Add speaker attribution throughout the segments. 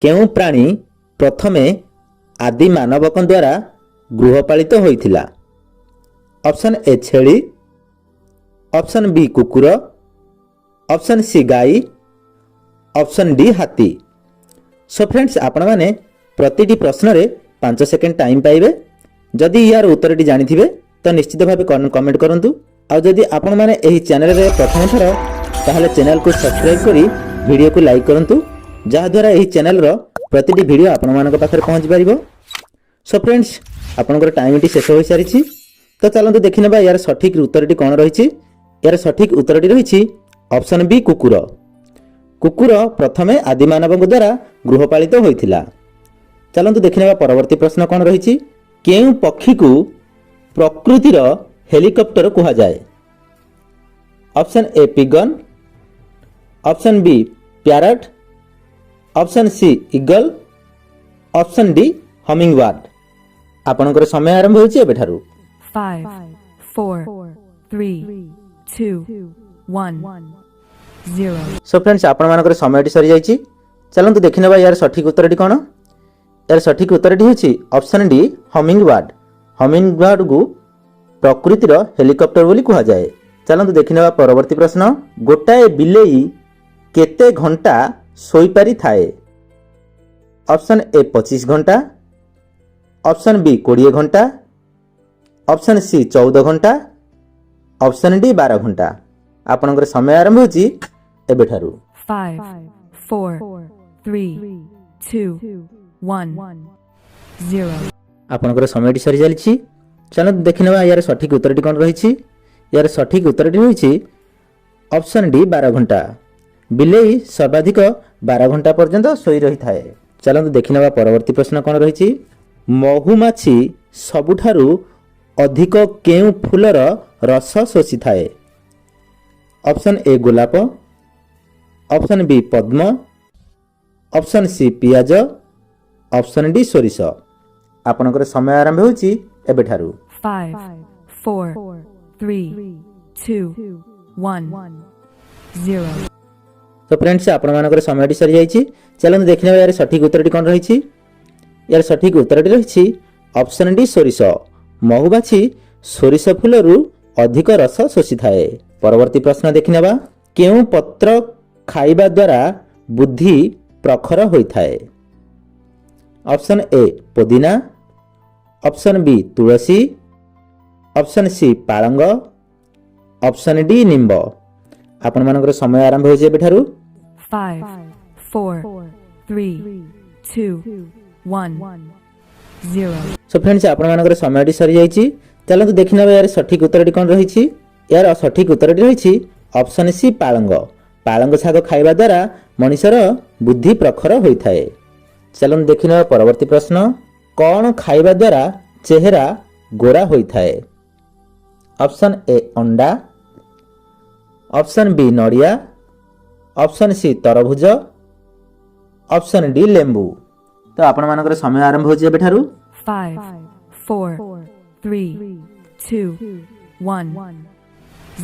Speaker 1: କେଉଁ ପ୍ରାଣୀ ପ୍ରଥମେ ଆଦି ମାନବଙ୍କ ଦ୍ୱାରା ଗୃହପାଳିତ ହୋଇଥିଲା? ଅପସନ୍ ଏ ଛେଳି, ଅପସନ୍ ବି କୁକୁର, ଅପସନ୍ ସି ଗାଈ, ଅପସନ୍ ଡି ହାତୀ। ସୋ ଫ୍ରେଣ୍ଡସ୍, ଆପଣମାନେ ପ୍ରତିଟି ପ୍ରଶ୍ନରେ 5 ସେକେଣ୍ଡ ଟାଇମ୍ ପାଇବେ। ଯଦି ୟାର ଉତ୍ତରଟି ଜାଣିଥିବେ, ତ ନିଶ୍ଚିତ ଭାବେ କମେଣ୍ଟ କରନ୍ତୁ। ଆଉ ଯଦି ଆପଣମାନେ ଏହି ଚ୍ୟାନେଲରେ ପ୍ରଥମ ଥର, ତାହେଲେ ଚ୍ୟାନେଲକୁ ସବସ୍କ୍ରାଇବ୍ କରି ଭିଡ଼ିଓକୁ ଲାଇକ୍ କରନ୍ତୁ, ଯାହାଦ୍ୱାରା ଏହି ଚ୍ୟାନେଲର ପ୍ରତିଟି ଭିଡ଼ିଓ ଆପଣମାନଙ୍କ ପାଖରେ ପହଞ୍ଚି ପାରିବ। ସୋ ଫ୍ରେଣ୍ଡସ୍, ଆପଣଙ୍କର ଟାଇମ୍ଟି ଶେଷ ହୋଇସାରିଛି। ତ ଚାଲନ୍ତୁ ଦେଖିନେବା ଏହାର ସଠିକ୍ ଉତ୍ତରଟି କ'ଣ ରହିଛି। ଏହାର ସଠିକ୍ ଉତ୍ତରଟି ରହିଛି ଅପସନ୍ ବି କୁକୁର। କୁକୁର ପ୍ରଥମେ ଆଦିମାନବଙ୍କ ଦ୍ୱାରା ଗୃହପାଳିତ ହୋଇଥିଲା। ଚାଲନ୍ତୁ ଦେଖିନେବା ପରବର୍ତ୍ତୀ ପ୍ରଶ୍ନ କ'ଣ ରହିଛି। କେଉଁ ପକ୍ଷୀକୁ ପ୍ରକୃତିର ହେଲିକପ୍ଟର କୁହାଯାଏ? Option A pigeon, option B parrot, option C eagle, option D humming bird. ଆପଣଙ୍କର ସମୟ ଆରମ୍ଭ ହେଉଛି ଏବେଠାରୁ।
Speaker 2: 5, 4, 3, 2, 1, 0.
Speaker 1: ସୋ ଫ୍ରେଣ୍ଡସ୍, ଆପଣମାନଙ୍କର ସମୟଟି ସରିଯାଇଛି। ଚାଲନ୍ତୁ ଦେଖିନେବା ଏହାର ସଠିକ୍ ଉତ୍ତରଟି କ'ଣ। ଏହାର ସଠିକ୍ ଉତ୍ତରଟି ହେଉଛି option D humming bird. Humming ବାର୍ଡକୁ ପ୍ରକୃତିର ହେଲିକପ୍ଟର ବୋଲି କୁହାଯାଏ। ଚାଲନ୍ତୁ ଦେଖିନେବା ପରବର୍ତ୍ତୀ ପ୍ରଶ୍ନ। ଗୋଟାଏ ବିଲେଇ କେତେ ଘଣ୍ଟା ଶୋଇପାରିଥାଏ? ଅପସନ୍ ଏ 25 ଘଣ୍ଟା, ଅପସନ୍ ବି 20 ଘଣ୍ଟା, ଅପସନ୍ ସି 14 ଘଣ୍ଟା, ଅପସନ୍ ଡି 12 ଘଣ୍ଟା। ଆପଣଙ୍କର ସମୟ ଆରମ୍ଭ ହେଉଛି ଏବେଠାରୁ।
Speaker 2: 5, 4, 3, 2, 1, 0.
Speaker 1: ଆପଣଙ୍କର ସମୟଟି ସରିଚାଲିଛି। ଚାଲନ୍ତୁ ଦେଖିନେବା ଏହାର ସଠିକ୍ ଉତ୍ତରଟି କ'ଣ ରହିଛି। ଏହାର ସଠିକ୍ ଉତ୍ତରଟି ହେଉଛି ଅପସନ୍ ଡି 12 ଘଣ୍ଟା। ବିଲେଇ ସର୍ବାଧିକ 12 ଘଣ୍ଟା ପର୍ଯ୍ୟନ୍ତ ଶୋଇ ରହିଥାଏ। ଚାଲନ୍ତୁ ଦେଖିନେବା ପରବର୍ତ୍ତୀ ପ୍ରଶ୍ନ କ'ଣ ରହିଛି। ମହୁମାଛି ସବୁଠାରୁ ଅଧିକ କେଉଁ ଫୁଲର ରସ ଶୋଷିଥାଏ? ଅପସନ୍ ଏ ଗୋଲାପ, ଅପସନ୍ ବି ପଦ୍ମ, ଅପସନ୍ ସି ପିଆଜ, ଅପସନ୍ ଡି ସୋରିଷ। ଆପଣଙ୍କର ସମୟ ଆରମ୍ଭ ହେଉଛି ଏବେଠାରୁ।
Speaker 2: 5, 4, 3, 2, 1, 0.
Speaker 1: ତ ଫ୍ରେଣ୍ଡସ୍, ଆପଣମାନଙ୍କର ସମୟଟି ସରିଯାଇଛି। ଚାଲନ୍ତୁ ଦେଖିନେବା ଏହାର ସଠିକ୍ ଉତ୍ତରଟି କ'ଣ ରହିଛି। ଏହାର ସଠିକ୍ ଉତ୍ତରଟି ରହିଛି ଅପସନ୍ ଡି ସୋରିଷ। ମହୁମାଛି ସୋରିଷ ଫୁଲରୁ ଅଧିକ ରସ ଶୋଷିଥାଏ। ପରବର୍ତ୍ତୀ ପ୍ରଶ୍ନ ଦେଖିନେବା। କେଉଁ ପତ୍ର ଖାଇବା ଦ୍ୱାରା ବୁଦ୍ଧି ପ୍ରଖର ହୋଇଥାଏ? ଅପସନ୍ ଏ ପୋଦିନା, ଅପସନ୍ ବି ତୁଳସୀ, ଅପସନ୍ ସି ପାଳଙ୍ଗ, ଅପସନ୍ ଡି ନିମ୍ବ। ଆପଣମାନଙ୍କର ସମୟ ଆରମ୍ଭ ହେଉଛି ଏବେଠାରୁ।
Speaker 2: 5, 4, 3, 2, 1, 0.
Speaker 1: ସୋ ଫ୍ରେଣ୍ଡସ୍, ଆପଣମାନଙ୍କର ସମୟଟି ସରିଯାଇଛି। ଚାଲନ୍ତୁ ଦେଖିନେବା ଏହାର ସଠିକ୍ ଉତ୍ତରଟି କ'ଣ ରହିଛି। ଏହାର ସଠିକ୍ ଉତ୍ତରଟି ରହିଛି ଅପସନ୍ ସି ପାଳଙ୍ଗ। ପାଳଙ୍ଗ ଶାଗ ଖାଇବା ଦ୍ୱାରା ମଣିଷର ବୁଦ୍ଧି ପ୍ରଖର ହୋଇଥାଏ। ଚାଲନ୍ତୁ ଦେଖିନେବା ପରବର୍ତ୍ତୀ ପ୍ରଶ୍ନ। କ'ଣ ଖାଇବା ଦ୍ୱାରା ଚେହେରା ଗୋରା ହୋଇଥାଏ? ଅପସନ୍ ଏ ଅଣ୍ଡା, ଅପସନ୍ ବି ନଡ଼ିଆ, ଅପସନ୍ ସି ତରଭୁଜ, ଅପସନ୍ ଡି ଲେମ୍ବୁ। ତ ଆପଣମାନଙ୍କର ସମୟ ଆରମ୍ଭ ହେଉଛି ଏବେଠାରୁ।
Speaker 2: 5, 4, 3, 2, 1,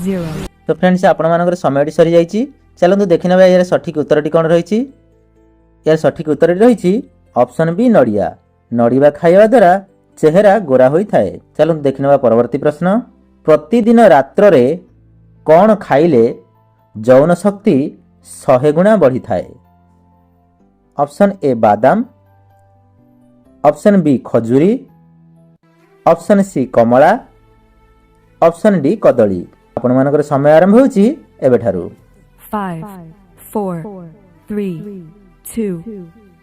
Speaker 2: 0.
Speaker 1: ତ ଫ୍ରେଣ୍ଡସ୍, ଆପଣମାନଙ୍କର ସମୟଟି ସରିଯାଇଛି। ଚାଲନ୍ତୁ ଦେଖିନେବା ଏହାର ସଠିକ୍ ଉତ୍ତରଟି କ'ଣ ରହିଛି। ଏହାର ସଠିକ୍ ଉତ୍ତରଟି ରହିଛି ଅପସନ୍ ବି ନଡ଼ିଆ। ନଡ଼ିଆ ଖାଇବା ଦ୍ୱାରା ଚେହେରା ଗୋରା ହୋଇଥାଏ। ଚାଲନ୍ତୁ ଦେଖିନେବା ପରବର୍ତ୍ତୀ ପ୍ରଶ୍ନ। ପ୍ରତିଦିନ ରାତ୍ରରେ କ'ଣ ଖାଇଲେ ଯୌନ ଶକ୍ତି 100 ଗୁଣା ବଢ଼ିଥାଏ? ଅପସନ୍ ଏ ବାଦାମ, ଅପସନ୍ ବି ଖଜୁରୀ, ଅପସନ୍ ସି କମଳା, ଅପସନ୍ ଡି କଦଳୀ। ଆପଣମାନଙ୍କର ସମୟ ଆରମ୍ଭ ହେଉଛି ଏବେଠାରୁ।
Speaker 2: 5, 4, 3, 2,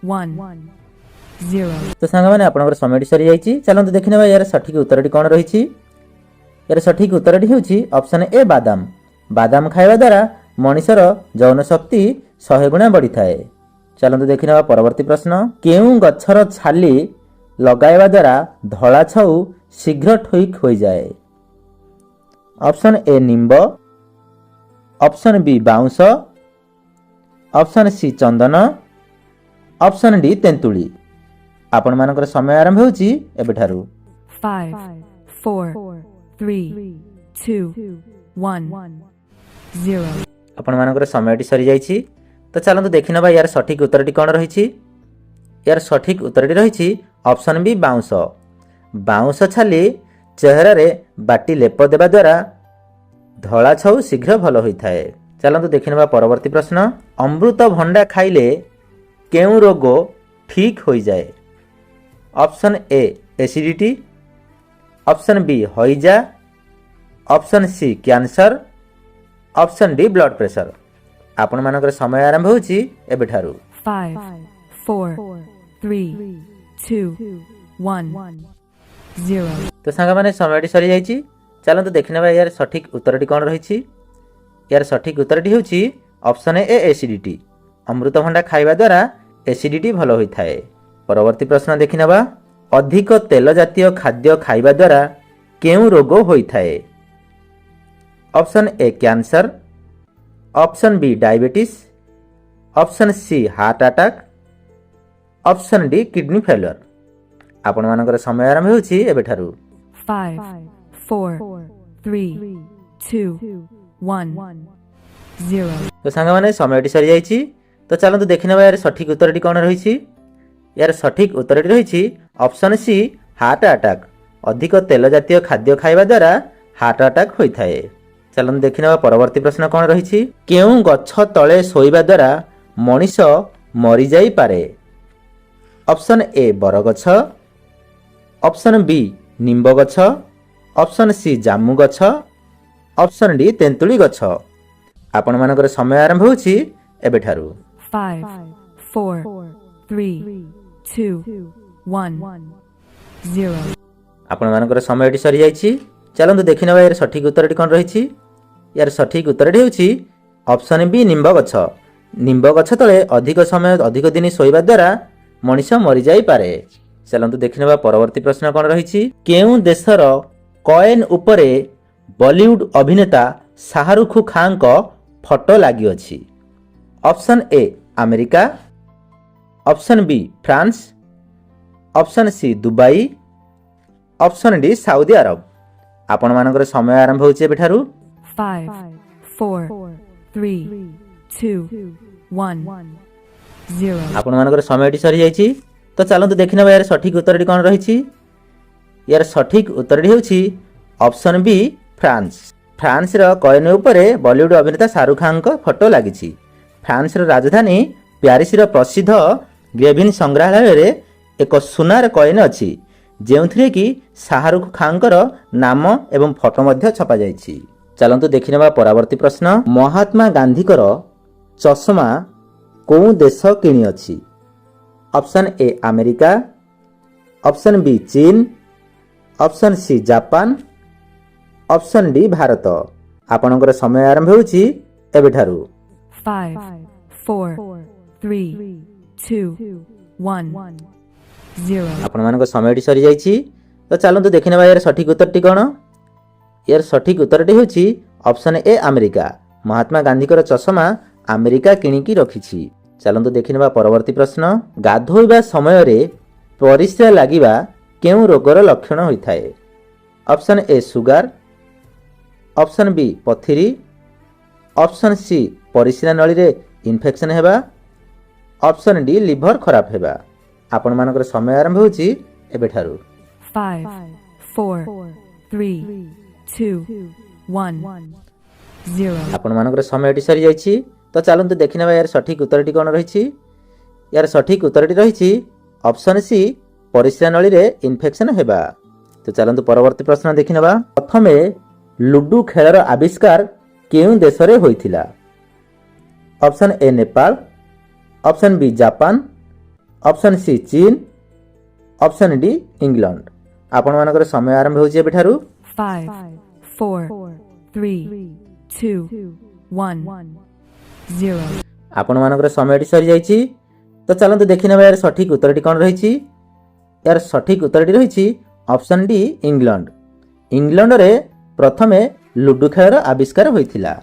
Speaker 2: 1, 0.
Speaker 1: ତ ସାଙ୍ଗମାନେ, ଆପଣଙ୍କର ସମୟଟି ସରିଯାଇଛି। ଚାଲନ୍ତୁ ଦେଖିନେବା ଏହାର ସଠିକ୍ ଉତ୍ତରଟି କ'ଣ ରହିଛି। ଏହାର ସଠିକ୍ ଉତ୍ତରଟି ହେଉଛି ଅପସନ୍ ଏ ବାଦାମ। ବାଦାମ ଖାଇବା ଦ୍ୱାରା ମଣିଷର ଯୌନ ଶକ୍ତି 100 ଗୁଣା ବଢ଼ିଥାଏ। ଚାଲନ୍ତୁ ଦେଖିନେବା ପରବର୍ତ୍ତୀ ପ୍ରଶ୍ନ। କେଉଁ ଗଛର ଛାଲି ଲଗାଇବା ଦ୍ୱାରା ଧଳା ଛଉ ଶୀଘ୍ର ଠିକ୍ ହୋଇଯାଏ? ଅପସନ୍ ଏ ନିମ୍ବ, ଅପସନ୍ ବି ବାଉଁଶ, ଅପସନ୍ ସି ଚନ୍ଦନ, ଅପସନ୍ ଡି ତେନ୍ତୁଳି। ଆପଣମାନଙ୍କର ସମୟ ଆରମ୍ଭ ହେଉଛି ଏବେଠାରୁ।
Speaker 2: 5, 4, 3, 2, 1, 0.
Speaker 1: ଆପଣମାନଙ୍କର ସମୟଟି ସରିଯାଇଛି। ତ ଚାଲନ୍ତୁ ଦେଖିନେବା ଏହାର ସଠିକ୍ ଉତ୍ତରଟି କ'ଣ ରହିଛି। ଏହାର ସଠିକ୍ ଉତ୍ତରଟି ରହିଛି ଅପସନ୍ ବି, ବାଉଁଶ। ବାଉଁଶ ଛାଲି ଚେହେରାରେ ବାଟି ଲେପ ଦେବା ଦ୍ୱାରା ଧଳା ଛଉ ଶୀଘ୍ର ଭଲ ହୋଇଥାଏ। ଚାଲନ୍ତୁ ଦେଖିନେବା ପରବର୍ତ୍ତୀ ପ୍ରଶ୍ନ। ଅମୃତଭଣ୍ଡା ଖାଇଲେ କେଉଁ ରୋଗ ଠିକ୍ ହୋଇଯାଏ? Option A, acidity. Option B, ହଇଜା। Option C, cancer. Option D, blood pressure. ଆପଣମାନଙ୍କର ସମୟ ଆରମ୍ଭ ହେଉଛି ଏବେଠାରୁ।
Speaker 2: 5, 4, 3, 2, 1, 0.
Speaker 1: ତ ସାଙ୍ଗମାନେ, ସମୟଟି ସରିଯାଇଛି। ଚାଲନ୍ତୁ ଦେଖିନେବା ଏହାର ସଠିକ୍ ଉତ୍ତରଟି କ'ଣ ରହିଛି। ଏହାର ସଠିକ୍ ଉତ୍ତରଟି ହେଉଛି ଅପସନ୍ ଏ, ଏସିଡିଟି। ଅମୃତଭଣ୍ଡା ଖାଇବା ଦ୍ୱାରା ଏସିଡିଟି ଭଲ ହୋଇଥାଏ। ପରବର୍ତ୍ତୀ ପ୍ରଶ୍ନ ଦେଖିନେବା। ଅଧିକ ତେଲ ଜାତୀୟ ଖାଦ୍ୟ ଖାଇବା ଦ୍ୱାରା କେଉଁ ରୋଗ ହୋଇଥାଏ? Option A, cancer. Option B, diabetes. Option C, heart attack. Option D, kidney failure. ଆପଣମାନଙ୍କର ସମୟ ଆରମ୍ଭ ହେଉଛି ଏବେଠାରୁ।
Speaker 2: 5, 4, 3, 2, 1, 0.
Speaker 1: ତ ସାଙ୍ଗମାନେ, ସମୟଟି ସରିଯାଇଛି। ତ ଚାଲନ୍ତୁ ଦେଖିନେବା ଏହାର ସଠିକ୍ ଉତ୍ତରଟି କ'ଣ ରହିଛି। ଏହାର ସଠିକ୍ ଉତ୍ତରଟି ରହିଛି ଅପସନ୍ ସି, ହାର୍ଟ ଆଟାକ୍। ଅଧିକ ତେଲ ଜାତୀୟ ଖାଦ୍ୟ ଖାଇବା ଦ୍ୱାରା ହାର୍ଟ ଆଟାକ୍ ହୋଇଥାଏ। ଚାଲନ୍ତୁ ଦେଖିନେବା ପରବର୍ତ୍ତୀ ପ୍ରଶ୍ନ କ'ଣ ରହିଛି। କେଉଁ ଗଛ ତଳେ ଶୋଇବା ଦ୍ୱାରା ମଣିଷ ମରିଯାଇପାରେ? ଅପସନ୍ ଏ, ବରଗଛ। ଅପସନ୍ ବି, ନିମ୍ବ ଗଛ। ଅପସନ୍ ସି, ଜାମୁ ଗଛ। ଅପସନ୍ ଡି, ତେନ୍ତୁଳି ଗଛ। ଆପଣମାନଙ୍କର ସମୟ ଆରମ୍ଭ ହେଉଛି ଏବେଠାରୁ।
Speaker 2: 5, 4, 3, 2, 1, 0.
Speaker 1: ଆପଣମାନଙ୍କର ସମୟଟି ସରିଯାଇଛି। ଚାଲନ୍ତୁ ଦେଖିନେବା ଏହାର ସଠିକ୍ ଉତ୍ତରଟି କ'ଣ ରହିଛି। ଏହାର ସଠିକ୍ ଉତ୍ତରଟି ହେଉଛି ଅପସନ୍ ବି, ନିମ୍ବ ଗଛ। ନିମ୍ବ ଗଛ ତଳେ ଅଧିକ ସମୟ, ଅଧିକ ଦିନ ଶୋଇବା ଦ୍ୱାରା ମଣିଷ ମରିଯାଇପାରେ। ଚାଲନ୍ତୁ ଦେଖିନେବା ପରବର୍ତ୍ତୀ ପ୍ରଶ୍ନ କ'ଣ ରହିଛି। କେଉଁ ଦେଶର କଏନ୍ ଉପରେ ବଲିଉଡ ଅଭିନେତା ଶାହରୁଖ ଖାଁଙ୍କ ଫଟୋ ଲାଗିଅଛି? Option A, America. Option B, France. Option C, Dubai. Option D, Saudi Arab. ଆପଣମାନଙ୍କର ସମୟ ଆରମ୍ଭ ହେଉଛି ଏବେଠାରୁ।
Speaker 2: 5, 4, 3, 2, 1, 0.
Speaker 1: ଆପଣମାନଙ୍କର ସମୟଟି ସରିଯାଇଛି। ତ ଚାଲନ୍ତୁ ଦେଖିନେବା ଏହାର ସଠିକ୍ ଉତ୍ତରଟି କ'ଣ ରହିଛି। ଏହାର ସଠିକ୍ ଉତ୍ତରଟି ହେଉଛି ଅପସନ୍ ବି, ଫ୍ରାନ୍ସ। ଫ୍ରାନ୍ସର କଏନ୍ ଉପରେ ବଲିଉଡ ଅଭିନେତା ଶାହରୁଖ ଖାନଙ୍କ ଫଟୋ ଲାଗିଛି। ଫ୍ରାନ୍ସର ରାଜଧାନୀ ପ୍ୟାରିସର ପ୍ରସିଦ୍ଧ ଗ୍ରେଭିନ୍ ସଂଗ୍ରହାଳୟରେ ଏକ ସୁନାର କଏନ୍ ଅଛି, ଯେଉଁଥିରେ କି ଶାହରୁଖ ଖାନଙ୍କର ନାମ ଏବଂ ଫଟୋ ମଧ୍ୟ ଛପାଯାଇଛି। ଚାଲନ୍ତୁ ଦେଖିନେବା ପରବର୍ତ୍ତୀ ପ୍ରଶ୍ନ। ମହାତ୍ମା ଗାନ୍ଧୀଙ୍କର ଚଷମା କେଉଁ ଦେଶ କିଣିଅଛି? Option A, America. Option B, ଚୀନ। Option C, Japan. Option D, Bharat. ଆପଣଙ୍କର ସମୟ ଆରମ୍ଭ ହେଉଛି ଏବେଠାରୁ।
Speaker 2: 5, 4, 3, 2, 1, 0.
Speaker 1: ଆପଣମାନଙ୍କ ସମୟଟି ସରିଯାଇଛି। ତ ଚାଲନ୍ତୁ ଦେଖିନେବା ଏହାର ସଠିକ୍ ଉତ୍ତରଟି କ'ଣ। ଏହାର ସଠିକ୍ ଉତ୍ତରଟି ହେଉଛି ଅପସନ୍ ଏ, ଆମେରିକା। ମହାତ୍ମା ଗାନ୍ଧୀଙ୍କର ଚଷମା ଆମେରିକା କିଣିକି ରଖିଛି। ଚାଲନ୍ତୁ ଦେଖିନେବା ପରବର୍ତ୍ତୀ ପ୍ରଶ୍ନ। ଗାଧୋଇବା ସମୟରେ ପରିସ୍ରା ଲାଗିବା କେଉଁ ରୋଗର ଲକ୍ଷଣ ହୋଇଥାଏ? Option A, sugar. Option B, ପଥିରି। Option C, ପରିସ୍ରା ନଳୀରେ ଇନଫେକ୍ସନ୍ ହେବା। ଅପସନ୍ ଡି, ଲିଭର ଖରାପ ହେବା। ଆପଣମାନଙ୍କର ସମୟ ଆରମ୍ଭ ହେଉଛି ଏବେଠାରୁ।
Speaker 2: 5, 4, 3, 2, 1, 0.
Speaker 1: ଆପଣମାନଙ୍କର ସମୟଟି ସରିଯାଇଛି। ତ ଚାଲନ୍ତୁ ଦେଖିନେବା ଏହାର ସଠିକ୍ ଉତ୍ତରଟି କ'ଣ ରହିଛି। ଏହାର ସଠିକ୍ ଉତ୍ତରଟି ରହିଛି ଅପସନ୍ ସି, ପରିସ୍ରା ନଳୀରେ ଇନଫେକ୍ସନ୍ ହେବା। ତ ଚାଲନ୍ତୁ ପରବର୍ତ୍ତୀ ପ୍ରଶ୍ନ ଦେଖିନେବା। ପ୍ରଥମେ ଲୁଡୁ ଖେଳର ଆବିଷ୍କାର କେଉଁ ଦେଶରେ ହୋଇଥିଲା? Option A, Nepal. Option B, Japan. Option C, ଚୀନ। Option D, England. ଆପଣମାନଙ୍କର ସମୟ ଆରମ୍ଭ ହେଉଛି ଏବେଠାରୁ।
Speaker 2: 5, 4, 3, 2, 1, 0.
Speaker 1: ଆପଣମାନଙ୍କର ସମୟଟି ସରିଯାଇଛି। ତ ଚାଲନ୍ତୁ ଦେଖିନେବା ଏହାର ସଠିକ୍ ଉତ୍ତରଟି କ'ଣ ରହିଛି। ଏହାର ସଠିକ୍ ଉତ୍ତରଟି ରହିଛି ଅପସନ୍ ଡି, ଇଂଲଣ୍ଡ। ଇଂଲଣ୍ଡରେ ପ୍ରଥମେ ଲୁଡୁ ଖେଳର ଆବିଷ୍କାର ହୋଇଥିଲା।